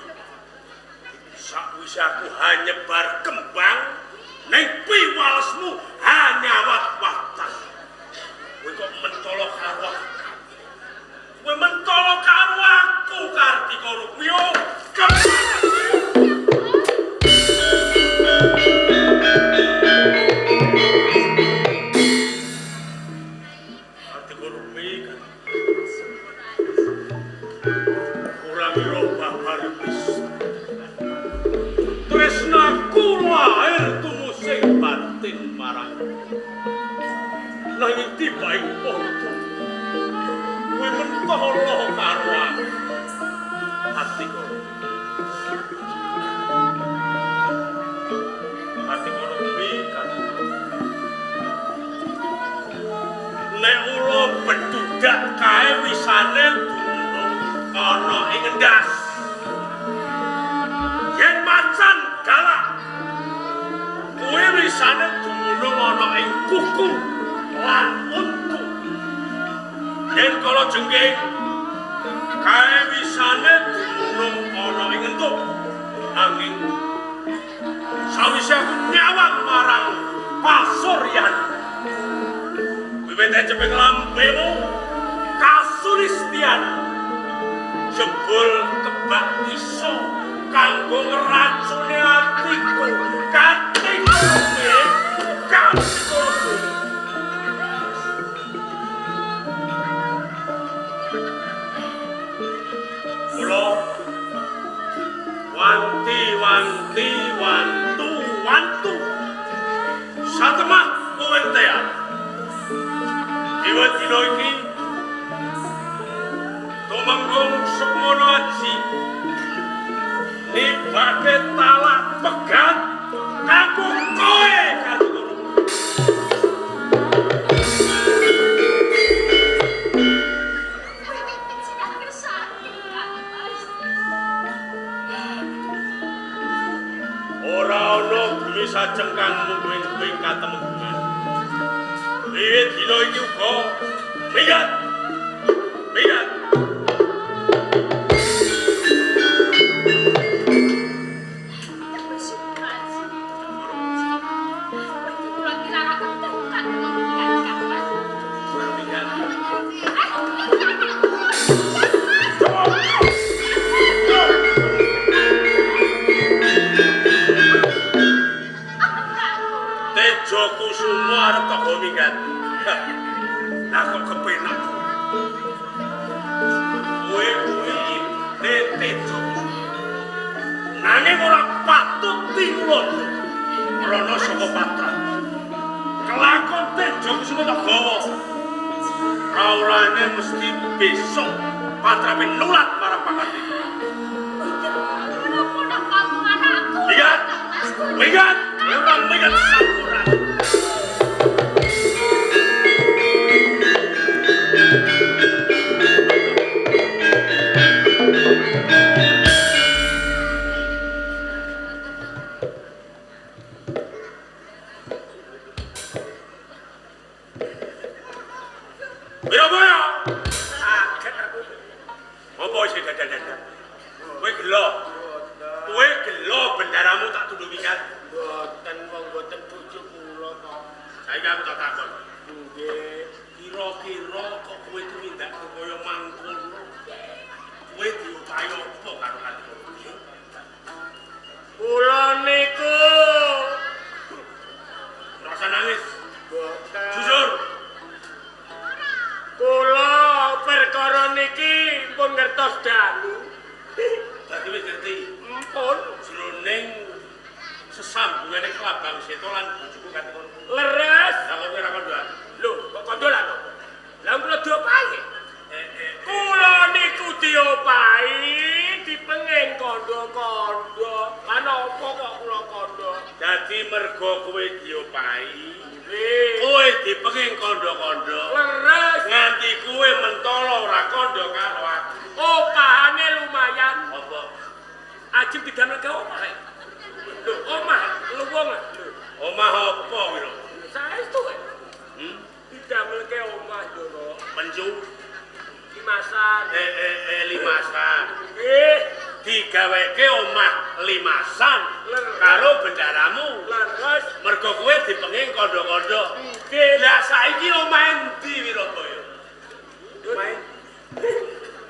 Sakwise aku hanyebar kembang ning piwalesmu hanyawat-watan. Kowe kok mentolo karo aku. Kowe mentolo karo aku, Kartika. Nanging tiba ing padha kowe mentolo karo aku. Atiku. Atiku kuwi kan. Nek ula bedudak kae wisane dunung ana ing ndas. Yen macan galak kuwi wisane dumunung ana ing kuku lan untu. Yen kala jengking kae wisane dumunung ana ing entuk. Nanging sawise aku nyawang marang pasuryan, wiwit ceping lambemu kasulistian jebul kebak iso kanggo ngracuni atiku kating kating. Kula wanti wanti wantu wantu satemah kuwentean diwa dina iki Tumenggung Sukmono Aji nibake talak pegat kanggo kowe Kartiko. Ora ana bumi sajeng kang mungguing katemenggungan. Wiwit dina iki uga minggat. Minggat. Tejo Kusumo arep toko minggat. Lah kok kepenak. Kowe kuwi ibne Tejo Kusumo. Nanging ora patut tinulodo. Rono saka patra. Kelakon Tejo Kusumo tak gawa. Raurane mesti besok patrape nulat marang Pangartika. Minggat! Minggat! Ora minggat sampurna. Wirabaya! Kaget aku. Apa isih dadah-dadah? Kowe gelo. Kowe gelo bendaramu tak tuduh minggat. Mboten wong mboten bojo kula kok. Saiki aku tak takon. Nggih. Kira-kira kok kowe tumindak kaya mangkono. Kowe diopahi apa karo Kartiko? Kula niku rasa nangis. Mboten. Jujur. Kula perkara niki pun ngertos dalu. Dadi wis ngerti. Mpun jroning sesambungane Kelabang Seta lan bojoku Kartiko. Leres. Lah kok kowe ora kandha? Lho, kok kandha lha kok? Lah kula diopahi. Kula niku diopahi dipenging kandha-kandha. Lah napa kok kula kandha? Dadi mergo kowe diopahi, kowe dipenging kandha-kandha. Leres. Nganti kowe mentolo ora kandha karo aku. Opahane lumayan. Apa? Ajeng didamelke omah. Lho, omah luwung lho. Omah apa kuwi lho? Saestu. Didamelke omah lho. Mencu limasan. Limasan. Nggih, digaweke omah limasan karo bendaramu. Leres. Mergo kowe dipenging kandha-kandha. Nggih. Lah saiki omahe endi Wirabaya? Omahe.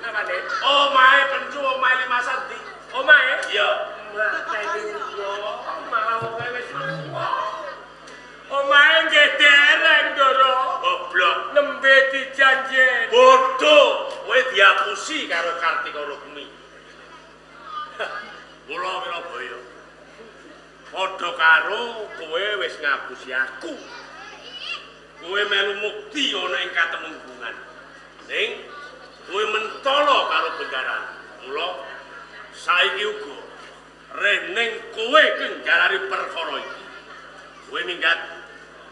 Napane? Omahe Pencu, omahe limasan ndi? Omahe? Iya. Mateni wong, malah wong wis lunga. Omahe nggih dereng, Ndoro. Goblok. Nembe dijanjeni. Bodho, kowe diapusi karo Kartika Rukmi. Mula Wirabaya. Padha karo kowe wis ngapusi aku. Kowe melu mukti ana ing katemenggungan. Ning kowe mentala karo benggaran. Mula saiki uga rening kowe kenggarari perkara iki. Kowe minggat.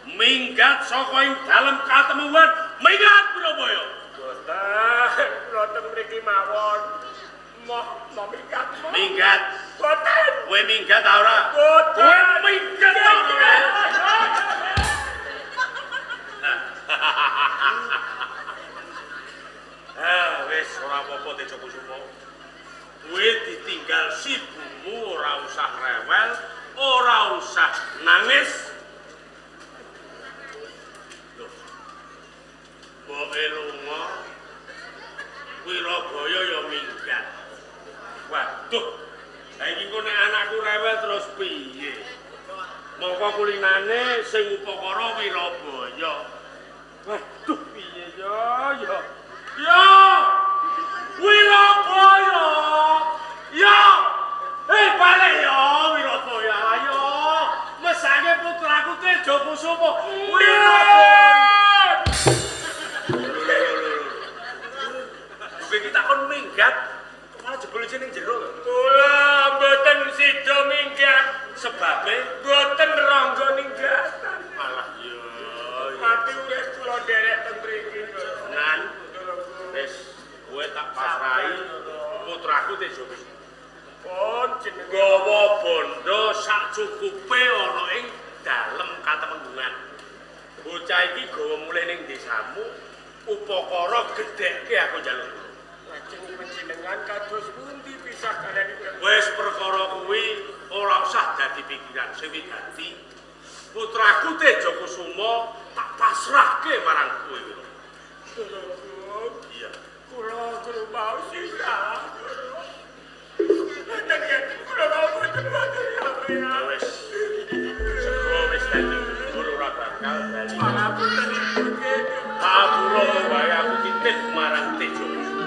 Minggat saka ing dalem katemenggungan, minggat Wirabaya. Boten, kula teng mriki mawon. Moh minggat. Minggat. Boten. Kowe minggat ta ora? Boten. Kowe minggat ta ora? Ah, wis ora apa-apa Tejokusumo. Kowe ditinggal sibumu ora usah rewel, ora usah nangis. Loh. Mboke lunga Wirabaya ya minggat. Waduh. Lah iki engko nek anakku rewel terus piye? Mongko kulinane sing upakara Wirabaya. Waduh, piye ya ya. Ya! Wirabaya! Ya! Hei, balik ya Wirabaya, ayo. Mesake putraku Tejokusumo. Wirabaya. Lho, iki tak kon minggat, malah jebul ning jero. Kula mboten sida minggat, sebabe mboten rangga ninggatan. Malah ya. Mati urip kula nderek teng mriki. Nan, wis kowe tak pasrahi putraku Tejokusumo. Pun jenenge gawa bondo sak cukupe ana ing dalem katemenggungan. Bocah iki gawa mulih ning desamu, upakara gedhekke aku njaluk. Lajeng panjenengan kados pundi pisah kalian iki? Wis perkara kuwi ora usah dadi pikiran, sing wigati putraku Tejokusumo tak pasrahke marang kowe. Iya. Kula kula sisah. Wis. Sego wis dadi bubur ora bakal bali. Pawula wae aku titip marang Tejokusumo.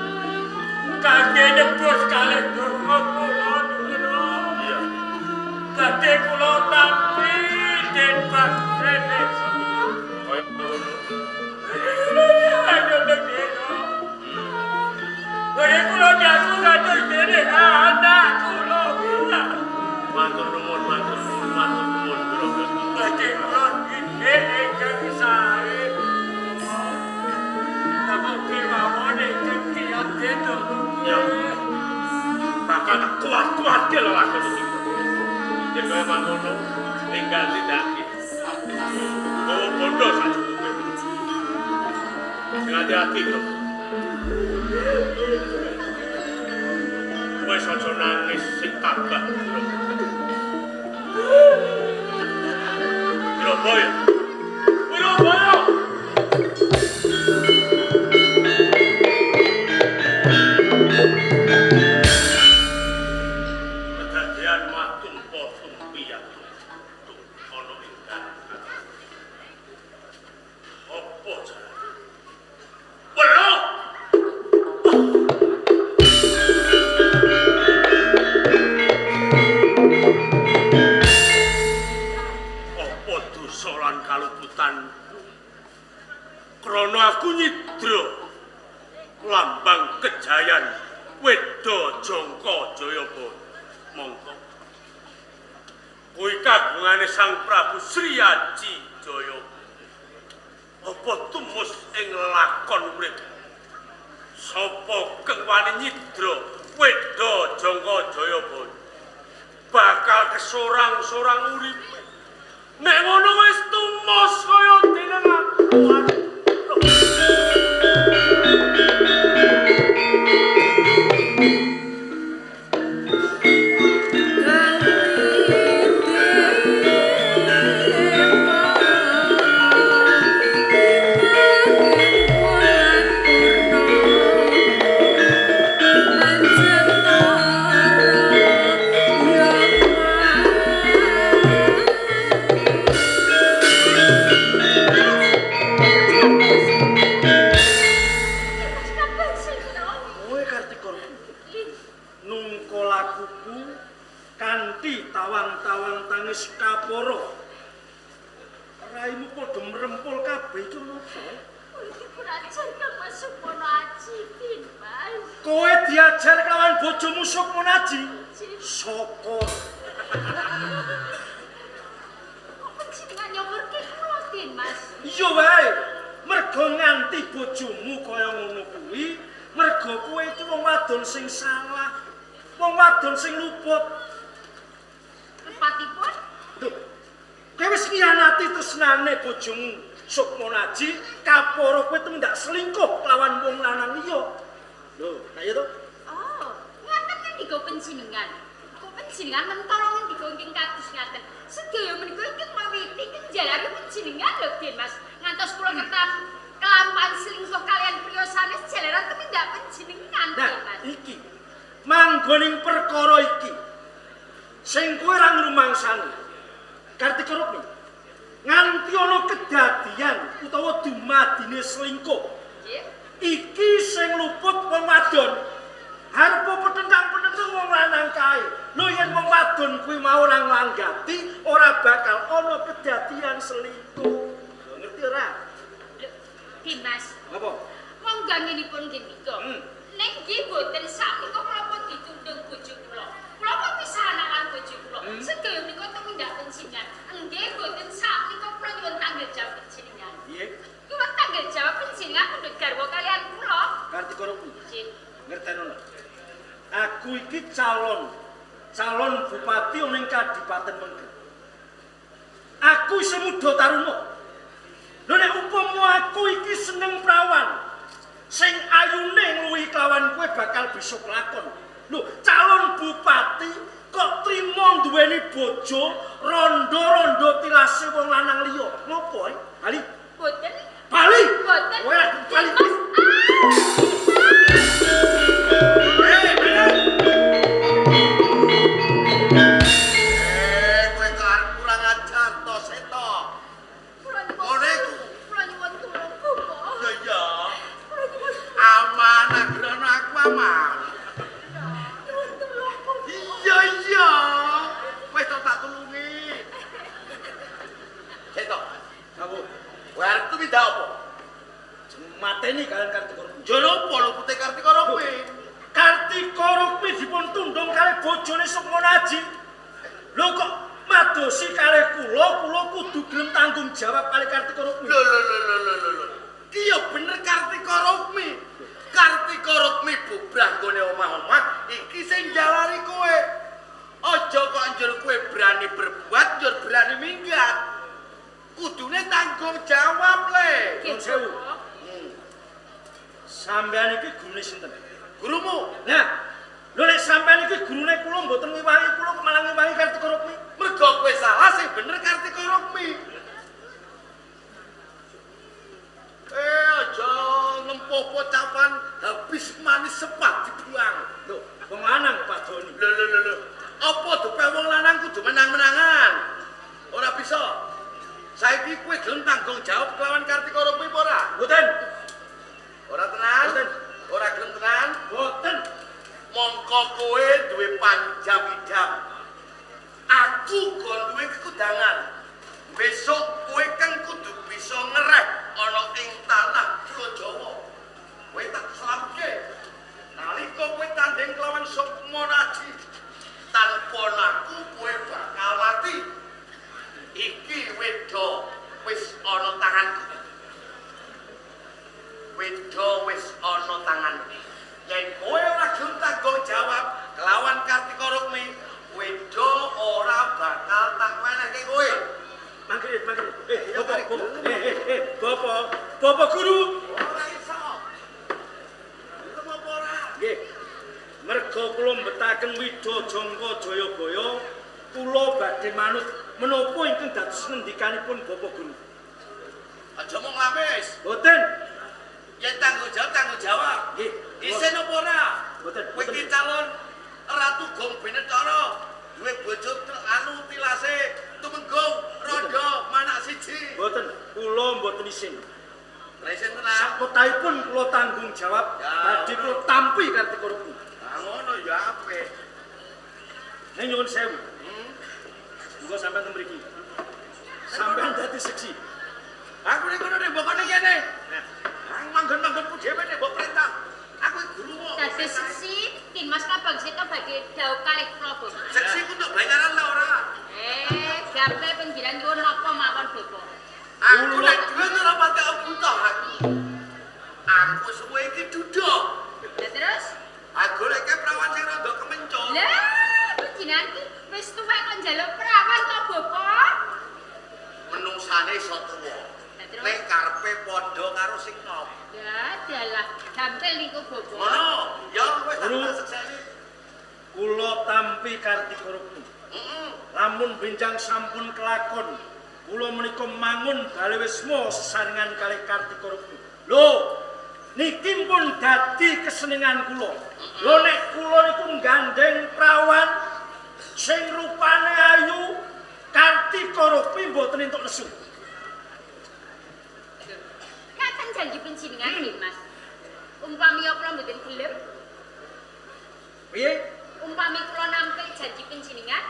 Kangge nebus kalih durma kula nuwun. Iya. Badhe kula tampi den baksene. Kaya ngono. Badhe kula jago kados dene anak kula. Matur nuwun, matur nuwun, matur nuwun kula. Badhe kula inggih ingkang sae. Namung kemawon ingkang tiyang dene. Ya. Bakal tak kuat-kuatke lelakon iki. Yen kaya mangono, tinggal tindake. Gawa bondo sacukupe. Sing ati-ati lho. Wis aja nangis sing tabah. Wirabaya. Wirabaya. Kedadian matumpa tumpi tung ana ing dalem. Apa jarane? Weruh! Apa dosa lan kaluputanku? Krana aku nyidra lambang kejayan Wedha Jangka Jayabaya. Mongko kuwi kagungane Sang Prabu Sri Aji Jaya. Apa tumus ing lakon urip? Sapa kang wani nyidra Wedha Jangka Jayabaya bakal kesorang-sorang uripe. Nek ngono wis tumus kaya dene aku. Raimu padha merempul kabeh iki napa? Kowe dipun ajar Kang Mas Sukmono Aji, Din Mas. Kowe diajar kelawan bojomu Sukmono Aji? Saka. Kok panjenengan nyomurke kula, Din Mas? Iya wae. Mergo nganti bojomu kaya ngono kuwi, mergo kowe iki wong wadon sing salah. Wong wadon sing luput. Tepatipun? Lho, kowe wis ngianati tresnane bojomu Sukmono Aji, kaporo kowe tumindak selingkuh kelawan wong lanang liya. Lho, kaya to? Oh, ngaten ngendika panjenengan. Kok panjenengan mentara ngendika ingkang kados ngaten. Sedaya menika ingkang miwiti kenjalari panjenengan lho, Den Mas. Ngantos kula ketam kelampahan selingkuh kalian priya sanes jalaran tumindak panjenengan, Nah, Den Mas. iki manggoning perkara iki sing kowe ora ngrumangsani. Kartika Rukmi, nganti ana kedadian utawa dumadine selingkuh. Nggih. Iki sing luput wong wadon. Arep petentang-petentang wong lanang kae. Lho yen wong wadon kuwi mau ora nglanggati, ora bakal ana kedadian selingkuh. Lho ngerti ora? Lho, Den Mas. Apa? Monggo ngenipun nggih nika. Ning nggih boten sakmenika kula pun ditundung bojo kula. Kula pun pisahan lan bojo kula. Sedaya menika tumindak panjenengan. Nggih boten sakmenika kula nyuwun tanggung jawab panjenengan. Piye? Nyuwun tanggung jawab panjenengan pundhut garwa kalian kula. Kartika Rukmi. Nggih. Ngertenono. Aku iki calon bupati ana ing Kadipaten Mengker. Aku isih muda taruna. Lho nek upama aku iki seneng prawan sing ayune ngluwihi kelawan kowe bakal bisa kelakon. Lho, calon bupati kok trimo duweni bojo rondo-rondo tilase wong lanang liya. Ngopo e? Bali. Boten. Bali. Boten. Kowe ra bali. Mas. Kowe kok arep kurang ajar to, Seto. Kula Ngene iku. Kula nyuwun tulung, Bapak. Lho iya. Kula nyuwun Aman agrono aku aman. nyuwun tulung, Bapak. Iya iya. Wis to tak tulungi. Seto, Aku kowe arep tumindak apa? mateni kalian Kartika Rukmi. Njur apa lupute Kartika Rukmi? Kartika Rukmi dipun tundung kalih bojone Sukmono Aji. Lho kok madosi kalih kula, kula kudu gelem tanggung jawab kalih Kartika Rukmi. Lho lho lho lho lho lho. Ki ya bener Kartika Rukmi. Kartika Rukmi bubrah nggone omah-omah iki sing njalari kowe. Aja kok njur kowe berani berbuat, njur berani minggat. Kudune tanggung jawab le. Nggih, Nuwun sewu. Bapak. Sampeyan iki gurune sinten? Gurumu, Nah, lho nek sampeyan iki gurune kula mboten ngiwangi kula kok malah ngiwangi Kartika Rukmi. mergo kowe salah sing bener Kartika Rukmi. Aja nempuh pocapan habis manis sepah dibuang. Lho, wong lanang Pak Doni. Lho lho lho lho. Apa dupe wong lanang kudu menang-menangan? Ora bisa. Saiki kowe gelem tanggung jawab kelawan Kartika Rukmi apa ora? Mboten. Ora tenan? Mboten. Ora gelem tenan? Mboten. Mongko kowe duwe panjang idam. Aku kon duwe kekudangan. Besok kowe kang kudu bisa ngereh ana ing tanah Pulau Jawa. Kowe tak slametke. Nalika kowe tanding kelawan Sukmono Aji, tanpa laku kowe bakal mati. Iki wedha wis ana tanganku. Wedha wis ana tanganku. Yen kowe ora gelem tanggung jawab kelawan Kartika Rukmi, wedha ora bakal tak wenehke kowe. Mangkir, mangkir. Bapak, Bapak, Bapak guru. Ora iso. Gelem apa ora? Nggih. Merga kula mbetaken Widha Jangka Jayabaya, kula badhe manut menapa ingkang dados ngendikanipun Bapak guru. Aja mung lamis. Mboten. Yen tanggung jawab, tanggung jawab. Nggih. Isin apa ora? Mboten. Kowe iki calon Ratu Gong Binetara, duwe bojo anu tilase tumenggung rondo manak siji. Mboten, kula mboten isin. Ora isin tenan. Sakotahipun kula tanggung jawab, Ya. badhe kula tampi Kartika Rukmi. Lah ngono ya apik. Ning nyuwun sewu. Muga sampeyan teng mriki. Sampeyan dadi seksi. Aku ning kono nek mbok kene kene. Nah, manggon-manggonku dhewe nek mbok perintah. Aku guru kok. Dadi seksi Dimas Kabang Seta badhe dhawuh kalih kula, Bapak. Seksi ku untuk bayaran lah ora. Gape penggiran nyuwun napa mawon, Bapak. Aku nek duwe ora patek butuh aku. Aku suwe iki duduk. Lah terus? Aku goleke prawan sing rada kemencul. Lah, panjenengan ki wis tuwek kok njaluk prawan to, Bapak? Menungsane iso tuwa. Nek karepe padha karo sing nom. Ya, dalah, gampil niku, Bapak. Ngono, ya wis tak sekseni. Kula tampi Kartika Rukmi. Heeh. Lamun benjang sampun kelakon, kula menika mangun bale wisma sesarengan kalih Kartika Rukmi. Lho, niki pun dadi kesenengan kula. Lho nek kula niku nggandeng prawan sing rupane ayu, Kartika Rukmi mboten entuk nesu. Katen janji panjenengan nggih, Mas. Umpami kula mboten gelem, Piye? Umpami kula nampi janji panjenengan?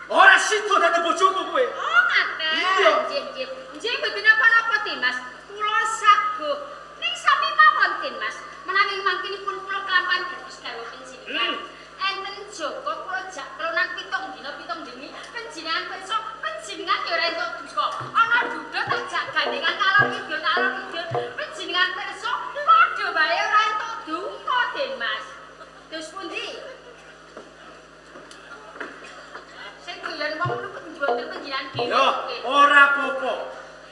Ora sida dadi bojoku kowe. Oh, ngaten. Iya. Nggih, nggih. Nggih mboten napa-napa, Tin, Mas. Kula saguh. Ning sami mawon, Tin, Mas. Menawi mangkinipun kula kelampahan dados garwa panjenengan. Enten Joko kula jak kelonan 7 dina 7 bengi, panjenengan pirsa panjenengan ya ora entuk duka. Ana duda tak jak gandengan ngalor kidul ngalor kidul. Panjenengan pirsa padha wae ora entuk duka, Tin, Mas. Terus pundi? Sing doyan wong niku mboten panjenengan dhewe. Yo, ora apa-apa.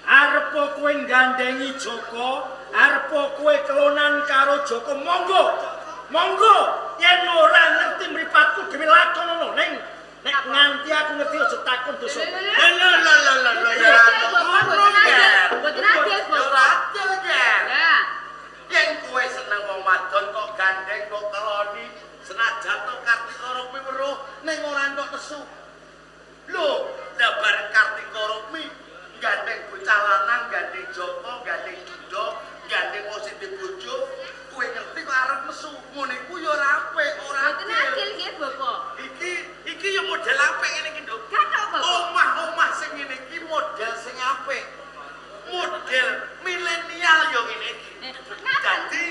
Arepa kowe nggandengi Joko, arepa kowe kelonan karo Joko, monggo. Monggo, yen ora ngerti mripatku dhewe lakonono ning nek nganti aku ngerti aja takon dosa. Lho lho lho lho lho ya. Mboten adil, mboten adil, Ya ora adil, Ger. Lah, Yen kowe seneng wong wadon kok gandeng kok keloni, senajan to Kartika Rukmi weruh ning ora entuk nesu. Lho, lah bareng Kartika Rukmi gandeng bocah lanang, gandeng Joko, gandeng Duda, gandeng wong sing bojo, kowe ngerti kok arep nesu. Ngene iku ya ora apik, ora mboten adil nggih, Bapak. Iki iki ya model apik ngene iki, Nduk. Gathuk, Bapak. Omah-omah sing ngene iki model sing apik. Model milenial ya ngene iki. Dadi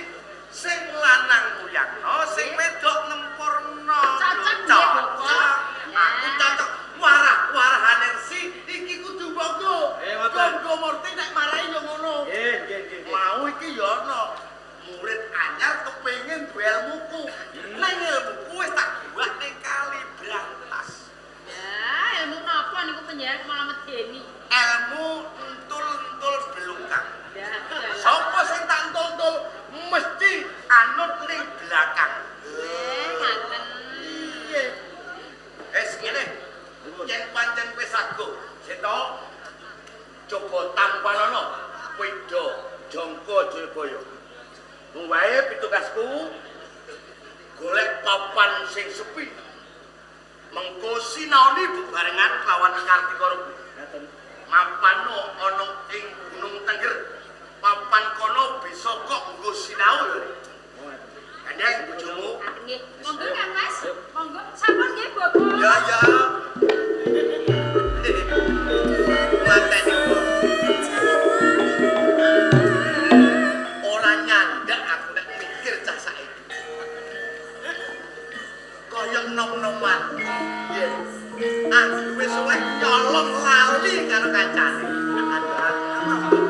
sing lanang muyangno, sing wedok ngempurno. Cocok nggih, Bapak. Aku cocok warah-warahane si iki kudu monggo. Ngoten. Monggo murti nek marahi ya ngono. Nggih, nggih, nggih. Mau iki ya ana murid anyar kepengin duwe ilmuku. Ning ilmuku wis tak buat ning kali Brantas. Ya, ilmu napa niku panjenengan malah medeni. Ilmu entul-entul belukang. Ya, Sopo sing tak entul-entul mesti anut ning belakang. Ngaten. Iya. Wis ngene. Yen pancen wis saguh, Seto coba tampanono Wedha Jangka Jayabaya. Wae pitugasku golek papan sing sepi. Mengko sinaoni bebarengan kelawan Kartika Rukmi. Ngaten. Mapano ana ing Gunung Tengger. Papan kono bisa kok nggo sinau lho. Oh, ngaten. Gandeng bojomu. Nggih. Monggo Kang Mas. Monggo. Sampun nggih, Bapak. Ya ya. Mateni kok. Ora nyandak aku nek mikir cah saiki. Kaya nom-noman. Yen aku wis oleh nyolong lali karo kancane. Aduh.